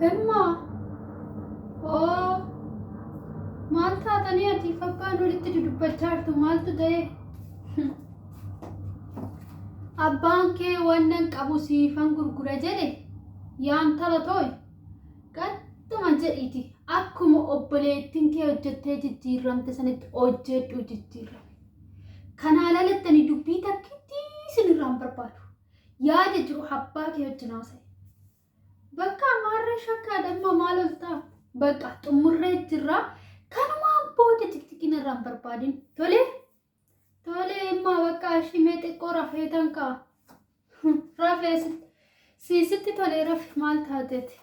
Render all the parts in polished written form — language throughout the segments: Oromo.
Himmaa oo maal taatanii atiif abbaan walitti dudubbachaa jirtu maaltu ta'e? Abbaan kee wannan qabu siifan gurgura jedhe yaa intala tooy qaxxuma jedhiiti akkuma obboleettiin kee hojjettee jijjiirramte sanitti hojjedhu jijjiirrame. Kanaa lalattanii dubbii takkittii isinirraa hin barbaadu. Yaada jiru abbaa kee wajjin haasa'i. Bakka maarree shakkaadha amma maal ol ta'a? Bakka xumurree jirra. Kanumaan booda tiktikiin irraa hin barbaadin. Tole? Tole immaa bakka ashimee xiqqoo rafee tan ka'a. Rafee siisitti tolee rafi maal taateeti?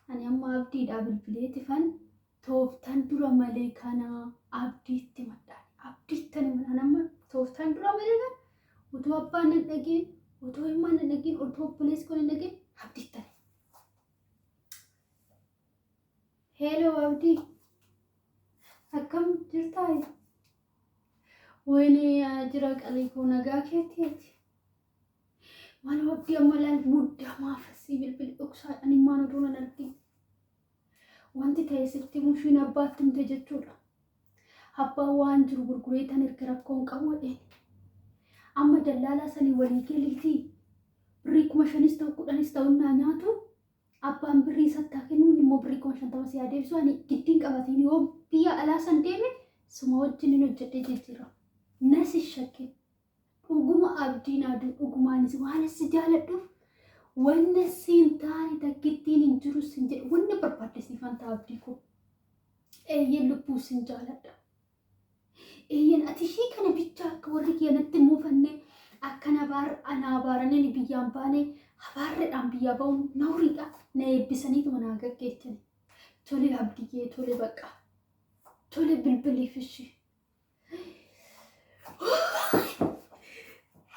Ani amma abdiidhaa bilbileetifan tooftan dura malee kana abdiitti madhaan. Abdiitti ani amma tooftan dura malee kana utuu abbaan hin dhageen, utuu ilmaan hin dhageen, utuu obboleessi kun hin dhageen abdiitti ani. Heeloo Abdii, akkam jirtaa? Wayinee jira qalii koo nagaa keetiiti. Maaloo Abdii amma laal muddamaa fassii bilbili dhoksaadhaan immaan oduu nan argin. Wanti ta'e sitti mushiin abbaatti himte jechuudha. Abbaan waan jiru gurguree tan erga rakkoon qabu jedheen. Amma dallaalaa sanii walii galiitii birrii 5000s ta'u 10s ta'u naa nyaatu abbaan birrii isatti haa kennu inni immoo birrii 50,000 si haa deebisu ani giddiin qabatiin yoo biyya alaa san deeme suma wajjin hin hojjedhee jijjiirama. Nasi shakkin. Dhuguma abdiin aduu dhugumaanis waan si jaaladhuuf wanna siin taane takkittiin hin jiru sin jedhu wanna barbaadde siifan ta'a abdii koo. Eeyyeen lubbuu sin jaaladha. Eeyyeen ati ishii kana bichaa akka warri kiyya natti hin muufanne akkana ana abaaranii ani biyyaan baane abaarreedhaan biyyaa ba'uun nawriidha na eebbisaniituma naa gaggeessani. Tole abdiyyee tole bakka tole bilbiliif ishii.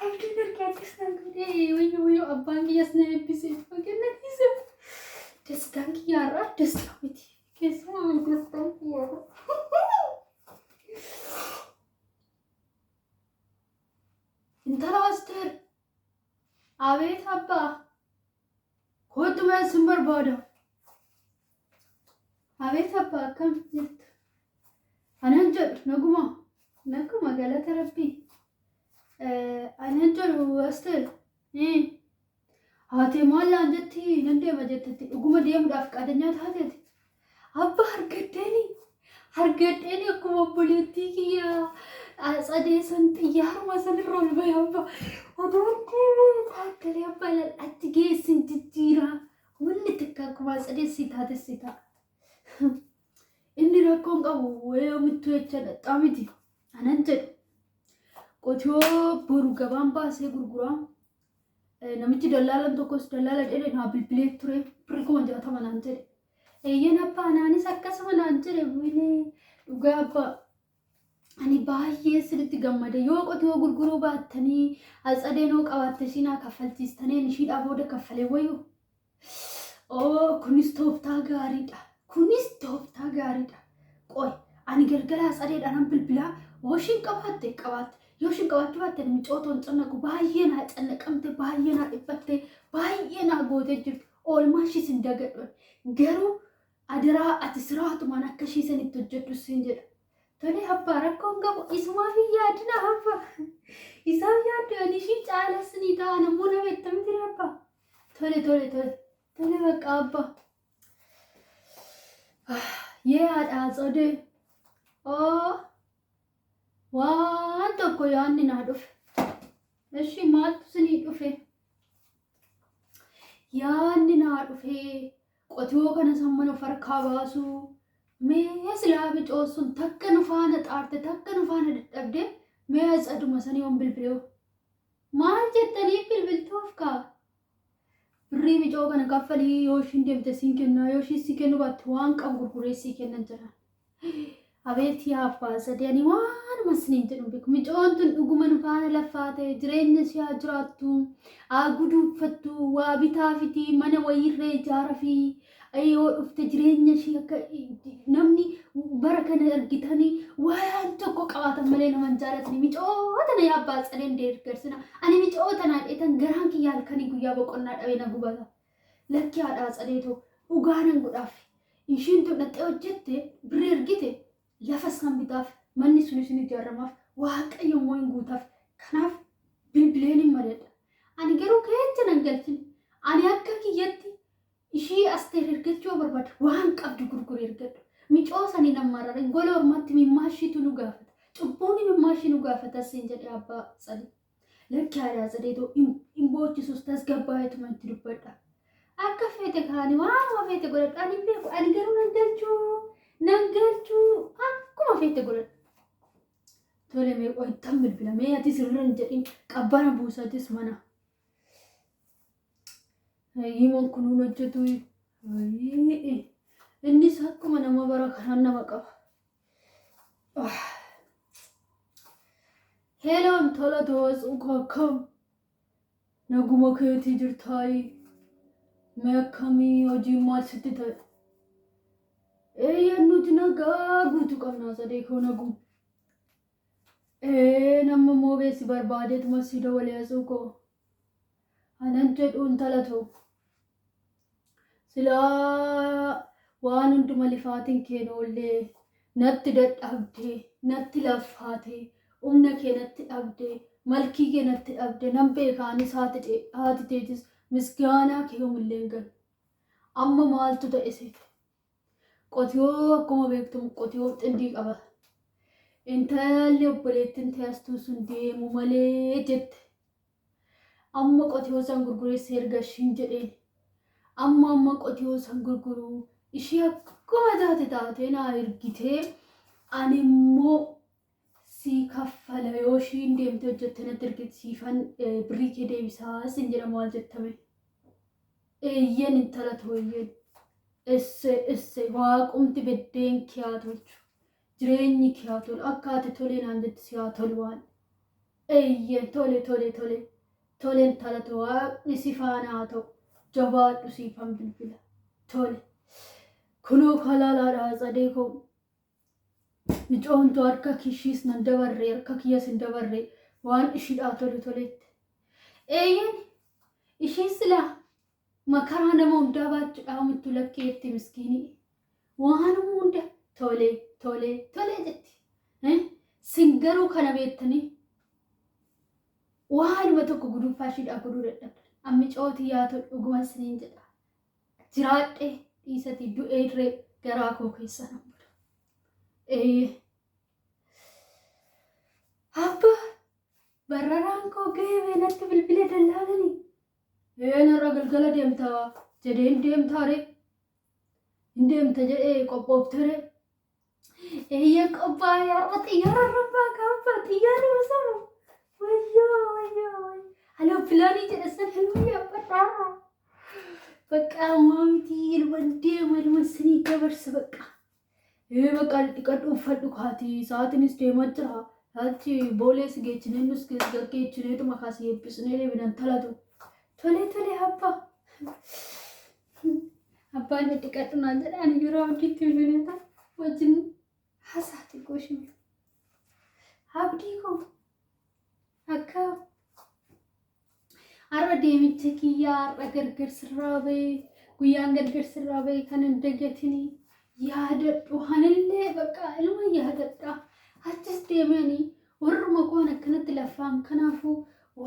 Abdiin harka akkas naan godhee wayyo wayyo abbaan kiyyas na eebbise baga na dhiise. Dastaan kiyya har'aa dastaa miti. Keessumaa dastaan kiyya har'aa. Intala Asteer abeet abbaa kootu mee sin barbaada. Abeet abbaa akkam jirtu? Anan jedhu naguma naguma galata rabbii. Anan jedhu Asteer haatee maal naan jetti nan deema jettetti dhuguma deemuudhaaf qaadanyaa taateeti. Abba argadheeni argadheeni akkuma obboleettii kiyya tsadee san xiyyaaruma sanirra ol bahe abba. Odoon deemee taakkalee abba laal achi geessin jijjiiraa. Wanni takka akkuma tsadee si taate si ta'a. Inni rakkoon qabu yoomittuu jecha dhaxxaa miti. Anan jedhu qotiyoo boru gabaan baasee gurguraa. Namichi dallaalan tokkos dallaala jedhe naa bilbilee ture birri 60,000 naan jedhe. Eeyyeen abbaa naanis akkasuma naan jedhe wayinee dhugaa abbaa. Ani baay'ee sirriitti gammade yoo qotiyoo gurguruu baattanii atsadeen hoo qabaatte ishii naa kaffalchiistanii ani ishiidhaa booda kaffalee wayyu. Oo kunis tooftaa gaariidha. Kunis tooftaa gaariidha. Qoy ani galgala atsadeedhaan nan bilbilaa yoo ishiin qabaatte qabaatte yoo ishiin qabaachuu baatte ani micootoo hin cannaqu baay'ee naa cannaqamte baay'ee naa dhiphatte baay'ee naa gootee jirti oolmaa ishiis hin dagadhu garuu adaraa ati siraatumaan akka ishii sanitti hojjedhu siin jedha. Tole abbaa rakkoon qabu isumaaf hin yaadina abbaa. Isaaf yaaddu ani ishii caalas ni ta'a nammoo nama itti miti abbaa. Tole tole tole tole bakka abbaa. Yee haadha tsodee. Oo waan tokko yaadni naa dhufe. Eshi maaltu sinii dhufe? Yaadni naa dhufe qotiyoo kana samman of harkaa baasuu mee silaa bicoo sun takka nu faana xaarte takka nu faana dadhabde mee atsaduma sanii yoon bilbilee maal jettanii bilbiltuuf kaa birrii micoo kana kaffalii yoo ishiin deemte siin kennaa yoo ishiin si kennuu baatte waan qabu gurguree sii kennan jedhaan. Abeet yaa abbaa sadii ani waanuma isiniin jedhu hin beeku. Micoon tun dhuguma nu faana laffaate jireenya ishee haa jiraattu, haa guduunfattu, waa bitaafiti, mana wayiirree ijaarafi, yoo dhufte jireenya ishee akka namni bara kana argitanii waan tokko qabaatan malee nama hin jaalatani. Micoo tana yaa abbaa sadeen deeggarsina. Ani micoo tanaa dheetan garaan kiyya halkanii guyyaa boqonnaa dhabee na gubata. Lakki haadha Atsadee too dhugaa nan godhaaf. Ishiin tun dhaqxee hojjette birrii ergite lafas nan bitaaf manni sunis ni ijaaramaaf waaqayyo immoo hin guutaaf. Kanaaf bilbileen hin mari'adha. Ani garuu keessa nan galchin. Ani akka kiyyatti ishii Asteer ergachuu yoo barbaade waan qabdu gurguri ergadhu. Micoo sanii nan marara. Gola ormaatti mimmaa ishiitu nu gaafata. Cubbuun mimmaa ishii nu gaafata siin jedhe abbaa Tsadee. Lakki haadha Tsadeetoo hin boochisus tasgabbaa'eetuma itti dubbadha. Akka feete kaani waanuma feete godhadhu ani hin beeku ani garuu nan galchuu nan galchuu akkuma feete godhadhu. Tole mee qoyittan bilbila mee ati sirra hin jedhin qabbana buusatis mana. Himoon kun hin hojjetu. Innis akkuma nama bara kanaan nama qaba. Heeloon tola to'atsuu akkam naguma keetii jirtaayi mee akkamii hojiin maal sitti ta'e? Eeyyeen nuti nagaa guutuu qabnaa sadee koo naguma. Ee nama immoo beessi barbaadeetuma si dabalee asuu koo. Anan jedhu intala too. Silaa waan hunduma lifaatiin keen oollee natti dadhabdee natti laffaatee humna kee natti dhabdee malkii kee natti dhabdee nan beeka anis haati teetis misgaanaa kee yoomillee hin ganu. Amma maaltu ta'e seete? Qotiyoo akkuma beektu qotiyoo xindii qaba. Intalli obboleettiin teesstuu sun deemu malee jette. Amma qotiyoo san gurguree si erga ishiin jedheen. Amma amma qotiyoo san gurguruu ishii akkuma taate taatee naa ergitee ani immoo si kaffala yoo ishiin deemtee hojjette natti ergite siifan birrii kee deebisaa sin jedha maal jettame. Eeyyen intala tooyyeen. Esse esse waaqumti beddeen kee haa tolchu. Jireenyi kee haa tolu. Akka ati tolee naan jette si haa tolu waan. Eeyyen tole tole tole. Tole intala too waaqni si faana haa ta'u. Jabaadhu siifan bilbila. Tole. Kunoo kalaalaadha tsadee koo. Micoontu harka kishiis nan dabarre harka kiyyas hin dabarre waan ishiidhaa tole toletti. Eeyyen ishiin silaa makaraa nama hundaa baachuudhaa homittuu lakkeetti miskiinii. Waanuma hunda tole tole tole jetti. Sin garuu kana beektanii waanuma tokko guduunfaa ishiidhaa godhuu dadhabdan. Ammi cootii yaa tolu dhuguma isiniin jedha. Jiraadhe dhiisatii du'ee irree garaa koo keessa nan bula. Eeyyee. Abba bararaan koo ga'ee natti bilbila dallaalanii. Ee narra galgala deemta jedhee hin deemtaa ree? Hin deemta jedhee qophoofte ree? Eeyyee qophaa'ee har'a xiyyaara irra baaka xiyyaara osoo. Wayyoo wayyoo wayyoo. Aloopilaanii jedhe san ilma yaabbadhaa. Bakka ammaa miti ilma deema ilma sinii dabarsa bakka. Ee bakka dhiqadhu uffadhu kaati sa'aatiinis deemaa jira. Achi boolee si geechinee nus gaggeechineetuma kaasii eebbisnee deebinan talatu. Tole tole abbaa. Abbaan dhiqadhu naan jedha ani yeroo abdiitti bilbileeta wajjin haasaa xiqqoo ishee. Abdii koo akka har'a deemicha kiyyaa har'a gargar sirraa ba'ee guyyaan gargar sirraa ba'ee kan hin dagatinii yaadadhu hanillee bakka ilma yaadadha achis deemanii warruma koon akkanatti laffaan kanaafuu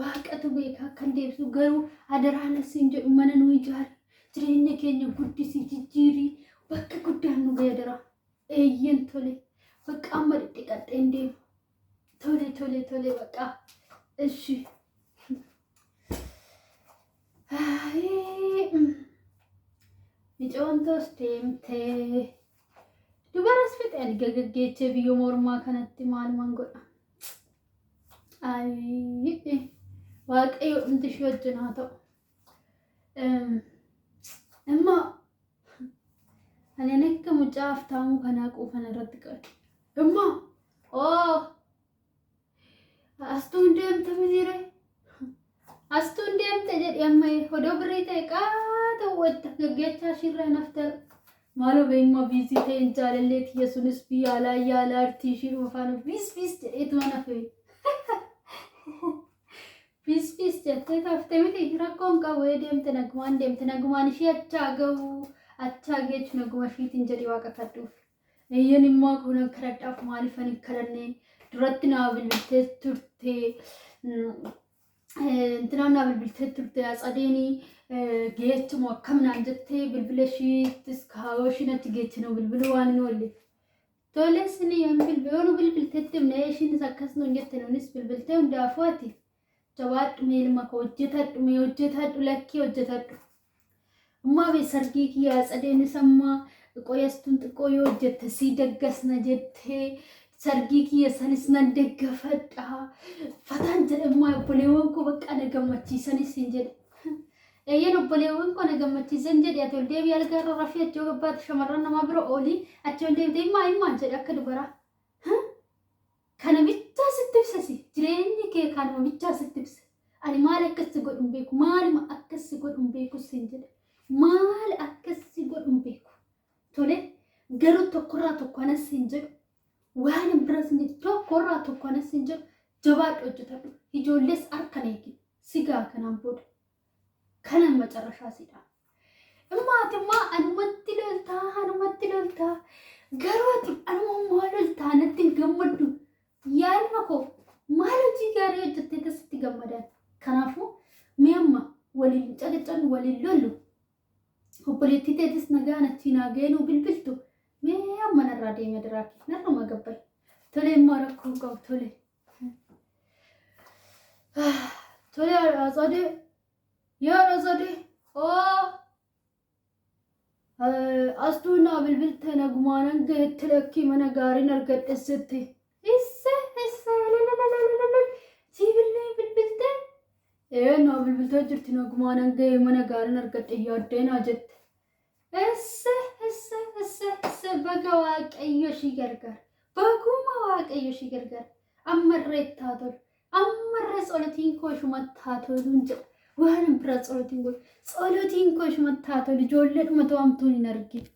waaqatu beeka akkan deebisu garuu adaraan asiin jedhu mana nu ijaari jireenya keenya guddisii jijjiirii bakka guddaan nu ga'e adaraa eeyyen tole bakka amma dhidhiqadheen deema tole tole tole bakka እሺ Micoon toos deemtee dubaras fixe ani gagaggeechee biyyoo mormaa kanatti maaluman godha. Ayii waaqayyo dhumti ishee wajjin haa ta'u. Immoo ani akka mucaa aftaamuu kanaa quufan irratti qabe. Immoo oo astuun deemte mitiire astuun deemte jedhi amma odoo birrii ta'e qaata wanta gaggeechaa ishirraa nafta maaloo beekmaa biizii ta'e hin jaalallee tiyya sunis biyya alaa yaalaa artii ishii dhufa faana biis biis jedheetuma nafe. Peace peace jettee taftee miti rakkoon qabu ee deemte nagumaan deemte nagumaan ishee achaa ga'u achaa geechu naguma ishiitiin jedhi waaqa kadhuuf. Eeyyan immoo kunan kadhadhaaf maaliif ani kadhanne duratti naa bilbiltee turte intinaan naa bilbiltee turte atsadeenii geechumoo akkam naan jettee bilbila ishiittis kaawoo ishiin achi geechinuu bilbiluu waan hin oolle. Tole isin yoon bilbil yoo nu bilbiltetti himne ishiinis akkas nuun jette nuunis bilbiltee hundaafuu ati jabaadhu mee ilma koo hojjetadhu mee hojjetadhu lakkii hojjetadhu. Ammaa bee sargii kiyya atsadeenis amma qoyastuun xiqqoo yoo hojjette sii daggasna jettee sargii kiyya sanis nan daggafadha. Fataan jedhe ammaa obboleewwan koo bakka na gammachiisanis hin jedhe. Eeyyeen obboleewwan koo na gammachiisan jedhe ati ol deebii algaa irra rafii achi yoo gabbaate shamarran namaa bira oolii achi ol deebitee himaa himaa jedhe akka dubaraa. Kana bichaa sitti ibsasi jireenyi kee kanuma bichaa sitti ibsa. Ani maal akkas si godhu hin beeku maaluma akkas si godhu hin beeku siin jedhe maal akkas si godhu hin beeku. Tole garuu tokkorraa tokko anas siin jedhu waan hin bira siin jedhu tokkorraa tokko anas siin jedhu jabaadhu hojjetadhu ijoollees harka eegi sigaa kanaan booda. Kanan macarrashaa sidha. Immaa ati immaa anumatti loltaa anumatti loltaa garuu ati anuma immoo loltaa natti hin gammaddu. Yaa ilma koo maal hojii gaarii hojjettee tasitti gammadan. Kanaafuu mee amma waliin caqacan waliin lollu. Obboleettii teetis nagaan achii naa geenuu bilbiltu. Mee amma narraa deema diraaki narruma gabbai. Tole immoo rakkoo qabu tole. Tole Atsadee yaa Atsadee oo astuu naa bilbilte nagumaanan gahetti lakkii mana gaariin argadhe sitti. Isse isse lalalalalalal sii billee bilbilte ee naa bilbiltee jirti nagumaanan gahe mana gaariin argadhe yaaddee naa jette. Esse esse esse esse baga waaqayyo ishii gargaara. Baguma waaqayyo ishii gargaara. Ammarree itti haa tolu. Ammarree tsolotiin koo ishumatti haa toluun jedha. Waan bira tsolotiin koo tsolotiin koo ishumatti haa tolu. Ijoollee dhuma to'amtuun hin argin.